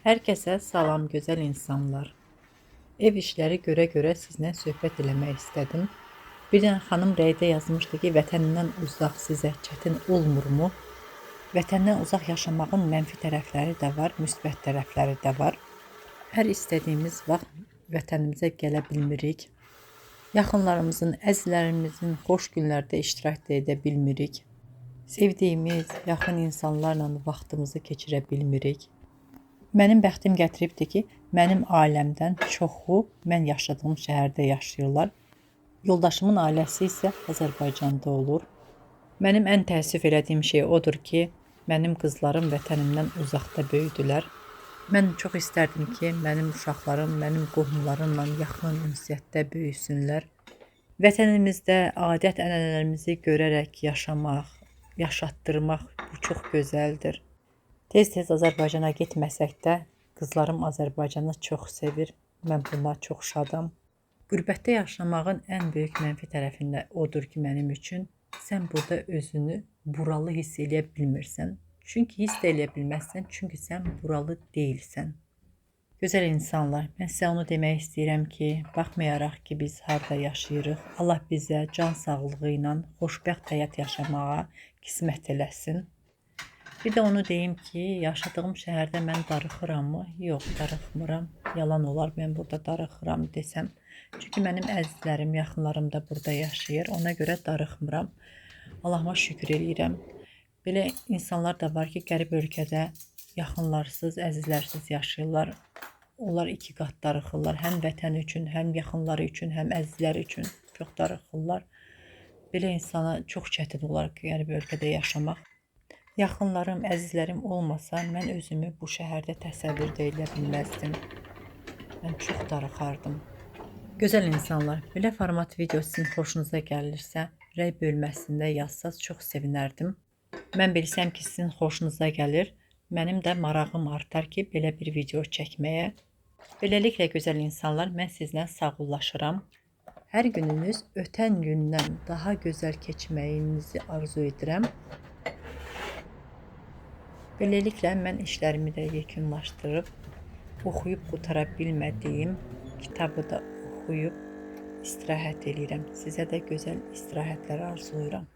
Hər kəsə salam gözəl insanlar. Ev işləri görə-görə sizinlə söhbət eləmək istədim. Bir dənə xanım rəydə yazmışdı ki, vətənindən uzaq sizə çətin olmurmu? Vətəndən uzaq yaşamağın mənfi tərəfləri də var, müsbət tərəfləri də var. Hər istədiyimiz vaxt vətənimizə gələ bilmirik. Yaxınlarımızın, əzizlərimizin xoş günlərdə iştirak da edə bilmirik. Sevdiyimiz, yaxın insanlarla vaxtımızı keçirə bilmirik. Mənim bəxtim gətiribdir ki, mənim ailəmdən çoxu mən yaşadığım şəhərdə yaşayırlar. Yoldaşımın ailəsi isə Azərbaycanda olur. Mənim ən təəssüf elədiyim şey odur ki, mənim qızlarım vətənimdən uzaqda böyüdülər. Mən çox istərdim ki, mənim uşaqlarım mənim qohumlarımla yaxın ünsiyyətdə böyüsünlər. Vətənimizdə adət-ənənələrimizi görərək yaşamaq, yaşatdırmaq bu çox gözəldir. Tez-tez Azərbaycana getməsək də, qızlarım Azərbaycanı çox sevir. Mən buna çox şadam. Qürbətdə yaşamağın ən böyük mənfi tərəfində odur ki, mənim üçün sən burada özünü buralı hiss eləyə bilmirsən. Çünki hiss də eləyə bilməzsən, çünki sən buralı deyilsən. Gözəl insanlar, mən sizə onu demək istəyirəm ki, baxmayaraq ki, biz harda yaşayırıq, Allah bizə can sağlığı ilə xoşbəxt həyat yaşamağa qismət eləsin. Bir də onu deyim ki, yaşadığım şəhərdə mən darıxırammı? Yox, darıxmıram. Yalan olar, mən burada darıxıram desəm. Çünki mənim əzizlərim, yaxınlarım da burada yaşayır. Ona görə darıxmıram. Allahıma şükür eləyirəm. Belə insanlar da var ki, qərib ölkədə yaxınlarsız, əzizlərsiz yaşayırlar. Onlar iki qat darıxırlar. Həm vətən üçün, həm yaxınları üçün, həm əzizləri üçün çox darıxırlar. Belə insana çox çətin olar qərib ölkədə yaşamaq. Yaxınlarım, əzizlərim olmasa mən özümü bu şəhərdə təsəvvür də edə bilməzdim. Mən çox darıxardım. Gözəl insanlar, belə format video sizin xoşunuza gəlirsə, rəy bölməsində yazsaz çox sevinərdim. Mən bilsəm ki, sizin xoşunuza gəlir, mənim də marağım artar ki, belə bir video çəkməyə. Beləliklə gözəl insanlar, mən sizlə sağollaşıram. Hər gününüz ötən gündən daha gözəl keçməyinizi arzu edirəm. Beləliklə mən işlərimi də yekunlaşdırıb, oxuyub qutara bilmədiyim kitabı da oxuyub istirahət eləyirəm. Sizə də gözəl istirahətlər arzulayıram.